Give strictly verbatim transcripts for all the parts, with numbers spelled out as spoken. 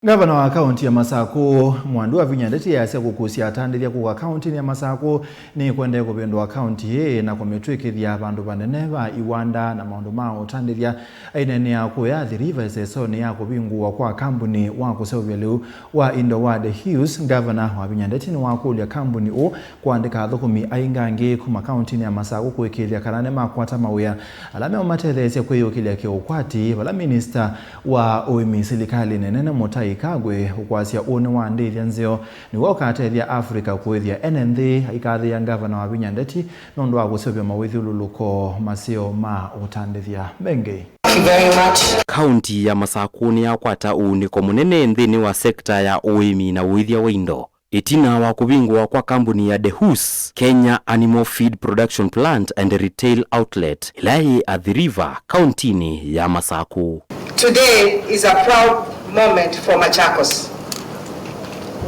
Ngavana wa kaunti ya Masakũ, Mwandu Wavinya Ndeti, easya kũkusya atandĩthya kũka kauntinĩ ya Masakũ nĩkwendee kũvĩndũa kaunti ĩĩ na kũmĩtw'ĩkĩthya vandũ vanene va iwanda na maũndũ ma ũtandĩthya. Aineenea kũya Athi River ĩsesonĩ ya kũvingũwa kwa kambuni wa kũseũvya lĩu wa indo wa The Hills, Ngavana Wavinya Ndeti nĩwakũlya kambuni ũũ kũandĩka athũkũmi aingangĩ kuma kauntinĩ ya Masakũ kũĩkĩĩthya kana nĩmakwata mawĩa ala meũmatetheesya kwĩyũkĩlya kĩũkwati, vala minista wa ũĩmi silikalĩnĩ nene Mũtai Kagwe ũkwasya ũũ nĩwandĩthya nzeo nĩw'o ũkatethya Africa kũĩthya ene nthĩ. Aikathĩĩa Ngavana Wavinya Ndeti nũndũ wa kũseũvya mawĩthyũlũlũko maseo ma ũtandĩthya. Mbengei. Thank you very much. Kaunti ya Masakũ nĩyakwata ũunĩko mũnene nthĩnĩ wa sekta ya ũĩmi na ũĩthya wa indo. Ĩtina wa kũvingũwa kwa kambuni ya Dehus, Kenya Animal Feed Production Plant and Retail Outlet, ĩla yĩ Athi River, kauntinĩ ya Masakũ. Today is a proud moment for Machakos.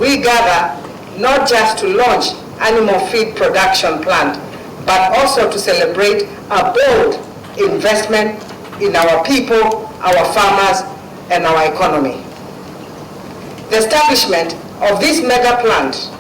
We gather not just to launch animal feed production plant, but also to celebrate a bold investment in our people, our farmers, and our economy. The establishment of this mega plant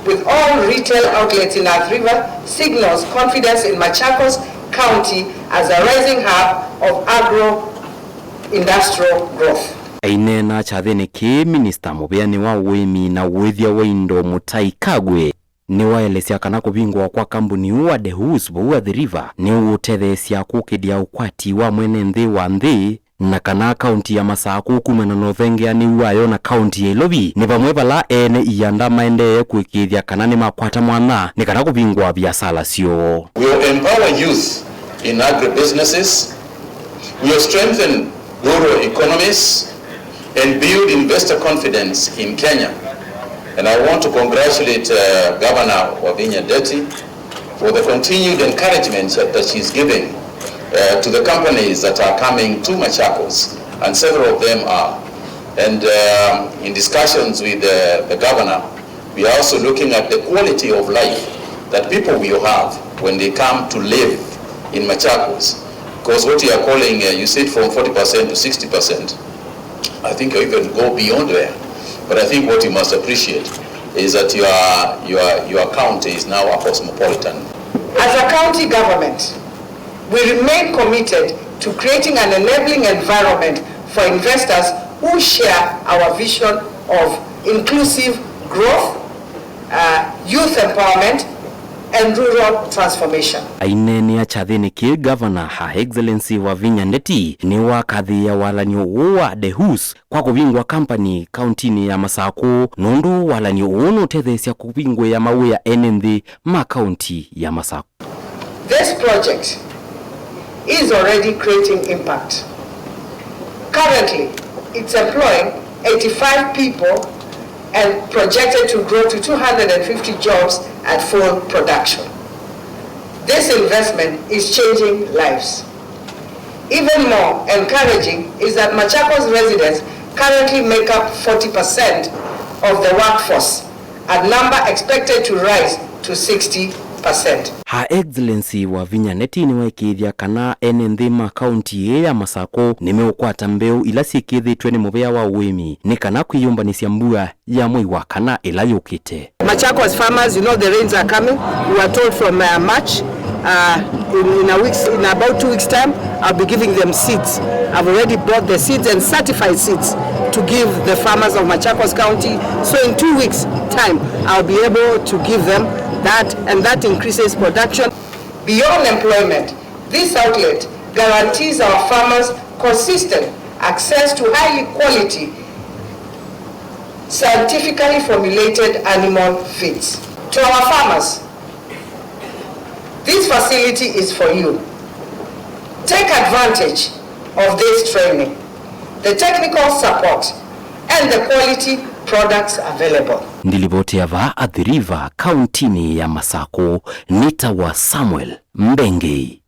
with all retail outlets in Athi River signals confidence in Machakos County as a rising hub of agro-industrial growth. Aineena kyathĩnĩ kĩĩ, minista mũvĩanĩ wa ũĩmi na ũĩthya wa indo Mũtai Kagwe nĩwaelesya kana kũvingũwa kwa kambuni ũũ wa Dehus vau Athi River nĩũũtetheesya kũkĩlya ũkwati wa mwene nthĩ wa nthĩ, na kana kaunti ya Masakũ kumana na ũthengeanĩu wayo na kaunti ya Ilovi nĩ vamwe vala ene ianda maendee kũĩkĩĩthya kana nĩmakwata mwanya nĩ kana kũvingũa viasala syoo. We will empower youth in agribusinesses. We will strengthen rural economies and build investor confidence in Kenya. And I want to congratulate, uh, Governor Wavinya Ndeti for the continued encouragement that, that she's giving, uh, to the companies that are coming to Machakos, and several of them are. And, um, in discussions with the, the governor, we are also looking at the quality of life that people will have when they come to live in Machakos. Because what you are calling, uh, you said from forty percent to sixty percent, I think you even go beyond there. But I think what you must appreciate is that your, your, your county is now a cosmopolitan. As a county government, we remain committed to creating an enabling environment for investors who share our vision of inclusive growth, uh, youth empowerment, and rural transformation. Aineenea kyathĩnĩ kĩĩ, Governor Her Excellency Wavinya Ndeti nĩwakathĩĩa walany'o ũũ wa Dehus kwa kũvingũa kambani kauntinĩ ya Masakũ, nũndũ walany'o ũũ nũtetheesya kũvingũĩa mawĩa ene nthĩ ma kaunti ya Masakũ. This project is already creating impact. Currently, it's employing eighty-five people and projected to grow to two hundred fifty jobs at full production. This investment is changing lives. Even more encouraging is that Machakos residents currently make up forty percent of the workforce, a number expected to rise to sixty percent. Her Excellency Wavinya Ndeti nĩwaĩkĩĩthya kana ene nthĩ ma kaunti ĩĩ ya Masakũ nĩmeũkwata mbeũ ila syĩkĩĩthĩtw'e nĩ mũvĩa wa ũĩmi nĩ kana kwĩyũmbanĩsya mbua ya mwei wa kana ĩla yũkĩte. Machakos farmers, you know the rains are coming. We were told from, uh, March, uh, in, in a week's, in about two weeks' time, I'll be giving them seeds. I've already bought the seeds and certified seeds to give the farmers of Machakos County. So in two weeks' time, I'll be able to give them that, and that increases production. Beyond employment, this outlet guarantees our farmers consistent access to highly quality, scientifically formulated animal feeds. To our farmers, this facility is for you. Take advantage of this training, the technical support, and the quality products available. Ndilivoti ya vaa Athi River, kauntinĩ ya Masakũ, nĩtawa Samuel Mbengei.